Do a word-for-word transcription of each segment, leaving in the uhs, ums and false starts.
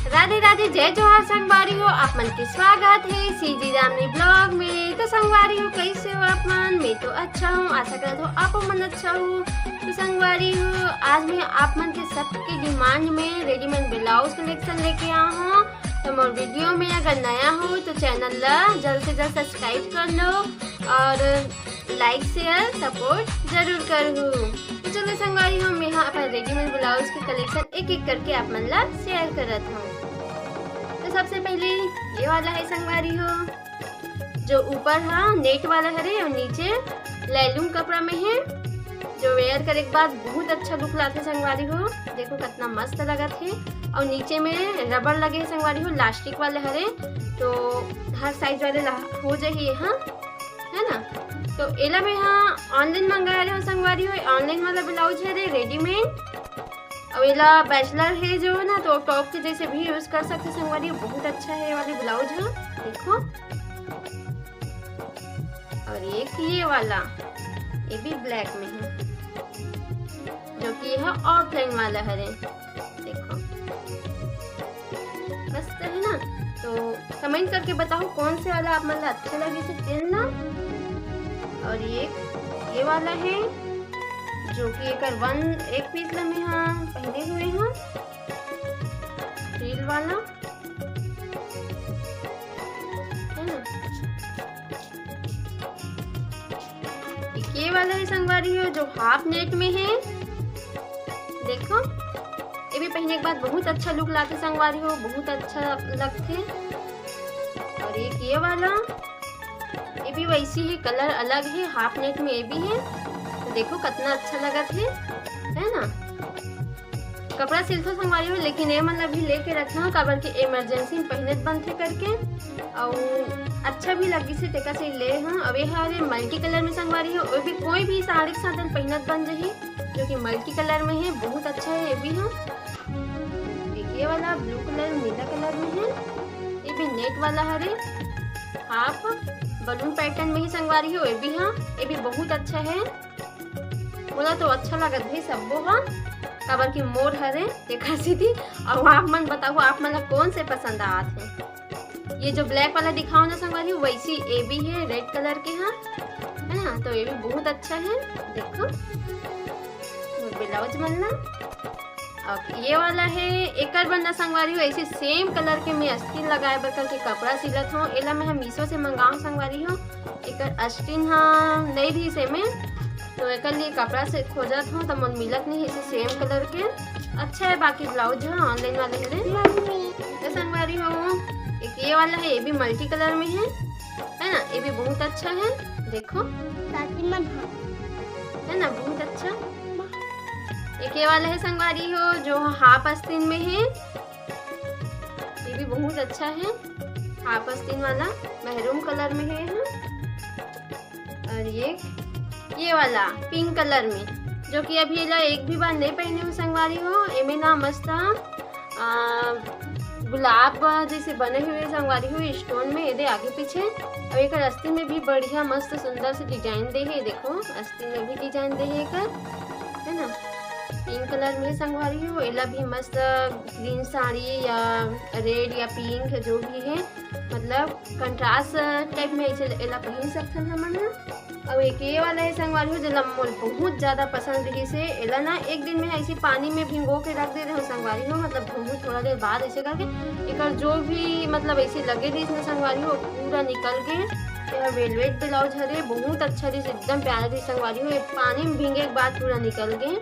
राधे राधे, जय जोहार संगवारी हो, आप मन के स्वागत हे सीजी रामनी ब्लॉग में। तो संगवारी हो, कैसे हो आप मन? मैं तो अच्छा हूँ, आशा करत हो आप मन अच्छा हो। तो संगवारी हो, आज मैं आप मन के सबके डिमांड में रेडीमेड ब्लाउज कलेक्शन लेके आ हूँ। तो मोर वीडियो में अगर नया हो तो चैनल ला जल्द से जल्द सब्सक्राइब कर लो और लाइक शेयर सपोर्ट जरूर करहू। तो चलो संगवारी हो, मैं यहाँ अपन रेडीमेड ब्लाउज के कलेक्शन एक एक करके आप मन ला शेयर करत हूँ। तो सबसे पहले ये वाला है संगवारी हो, जो ऊपर हा नेट वाला हरे और नीचे लैलून कपड़ा में है, जो वेयर करे के बाद बहुत अच्छा लुक लाथे संगवारी हो। देखो कितना मस्त लगत है। और नीचे में रबर लगे है संगवारी हो, लास्टिक वाले हरे, तो हर साइज वाले ला-, हो जाही, हाँ, है ना। तो एला मैं हाँ ऑनलाइन मंगाए रहे हो संगवारी हो, ऑनलाइन वाला ब्लाउज है रे रेडीमेड। और एला बैचलर है जो ना, तो टॉप के जैसे भी यूज कर सकते संगवारी हो। बहुत अच्छा है ये वाली ब्लाउज, हाँ देखो। और एक ये वाला, ये भी ब्लैक में है, जो कि यह ऑफलाइन वाला हरे। देखो मस्त है ना। तो कमेंट करके बताओ कौन से वाला आप मन ला अच्छा लगे से पेन ना। और ये ये वाला है, जो कि एकर वन एक पीस ला मैं हाँ पहने हुए हाँ, फ्रिल वाला है ना। एक ये वाला है संगवारी हो, जो हाफ नेट में है। देखो ये भी पहने के बाद बहुत अच्छा लुक लाथे संगवारी हो, बहुत अच्छा लगथे। और एक ये वाला, ये भी वैसी ही कलर अलग है, हाफ नेट में ये भी है। तो देखो कितना अच्छा लगत है, है ना। कपड़ा सिलथो संगवारी हो, लेकिन ये मन ला भी लेके रखना हो, काबर के इमरजेंसी में पहनत बनथे करके, और अच्छा भी लगिस हे, तेकर से ले हूँ। अब ये हरे मल्टी कलर में संगवारी हो, वो भी कोई भी साड़ी के साथ पहनत बन जाही, जो कि मल्टी कलर में है, बहुत अच्छा है ये भी। हाँ, एक ये वाला ब्लू कलर, नीला कलर में है, ये भी नेट वाला हरे, हाफ बलून पैटर्न में ही संगवारी हो, ये भी। हाँ, ये भी बहुत अच्छा है, मोला तो अच्छा लगत हे सब्बो हा, काबर कि मोर हरे तेकर सेती। अउ आप मन बताओ, आप मन ला कौन से पसंद आत हे? ये जो ब्लैक वाला दिखाओ ना संगवारी, वैसी ये भी है रेड कलर के, हाँ, है ना। तो ये भी बहुत अच्छा है, देखो ब्लाउज मन ना। अब ये वाला है, एकर बर ना संगवारी हो, ऐसे सेम कलर के मैं अस्तीन लगाए बर करके कपड़ा सिलत हूँ। एला मैं मीशो से मंगाऊँ संगवारी हो, एकर अस्तीन हा नहीं रहिस हे में, तो एकर लिए कपड़ा से खोजत हूँ, तो मन मिलत नहीं है, ऐसे सेम कलर के। अच्छा है, बाकी ब्लाउज है ऑनलाइन वाले हरे। मम्मी। तो संगवारी हो, एक ये वाला है, ये भी मल्टी कलर में है, है ना, ये भी बहुत अच्छा है। देखो साथी मन, हाँ। है ना, बहुत अच्छा। एक ये वाला है संगवारी हो, जो हाफ आस्तीन में है, ये भी बहुत अच्छा है, हाफ आस्तीन वाला, मैरून कलर में है, हाँ। और ये, ये वाला पिंक कलर में, जो कि अभी एला एक भी बार नहीं पहने हूँ संगवारी हो। एमे ना मस्त, आ, गुलाब जैसे बने हुए संगवारी हो स्टोन में, ये दे आगे पीछे। और एक आस्तीन में भी बढ़िया मस्त सुंदर से डिजाइन दे है, देखो आस्तीन में भी डिजाइन दे है एकर, है ना। पिंक कलर में संगवारी हो, एला भी मस्त ग्रीन साड़ी या रेड या पिंक जो भी है, मतलब कंट्रास्ट टाइप में ऐसे एला पहन सकथन हमन ह। अउ एक ये वाला है संगवारी हो, जेला मोर बहुत ज्यादा पसंद रहिस हे। एला ना एक दिन में ऐसे पानी में भिंगो के रख दे रहे हो संगवारी हो, मतलब धोहूँ थोड़ा देर बाद ऐसे करके। एकर जो भी मतलब ऐसे लगे रहिस ना संगवारी हो, पूरा निकल गे। ये वेलवेट ब्लाउज हरे, बहुत अच्छा रहिस, एकदम प्यारा रहिस संगवारी हो। ये पानी में भींगे के बाद पूरा निकल गे।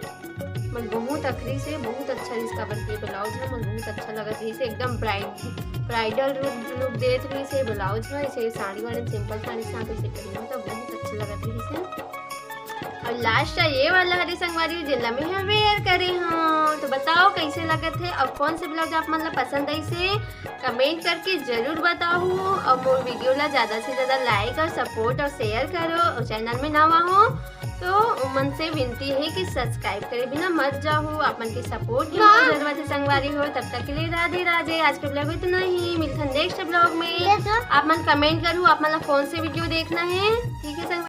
मन बहुत अखरी से बहुत अच्छा रहिस, काबर के ब्लाउज ह मन बहुत अच्छा लगत रहिस, एकदम ब्राइड ब्राइडल लुक लुक देत रहिस हे ब्लाउज ह। ऐसे साड़ी वाले सिंपल साड़ी के साथ ऐसे पहनहूँ तो बहुत अच्छा लगत रहिस हे। और लास्ट ये वाला हरे संगवारी, जेला मैं ह वेयर करे हूँ। तो बताओ कैसे लगत हे और कौन से ब्लाउज आप मन ला पसंद आइस हे, कमेंट करके जरूर बताओ। और मोर वीडियो ला ज्यादा से ज्यादा लाइक और सपोर्ट और शेयर करो। और चैनल में नवा हो तो उमन से विनती है कि सब्सक्राइब करे बिना मत जाहू। आप मन के सपोर्ट की हाँ। बहुत जरूरत है संगवारी हो। तब तक के लिए राधे राधे। आज के ब्लॉग इतना ही, मिलथन नेक्स्ट ब्लॉग में। जैसा आप मन कमेंट करू, आप मन ला कौन से वीडियो देखना है, ठीक है संगवारी?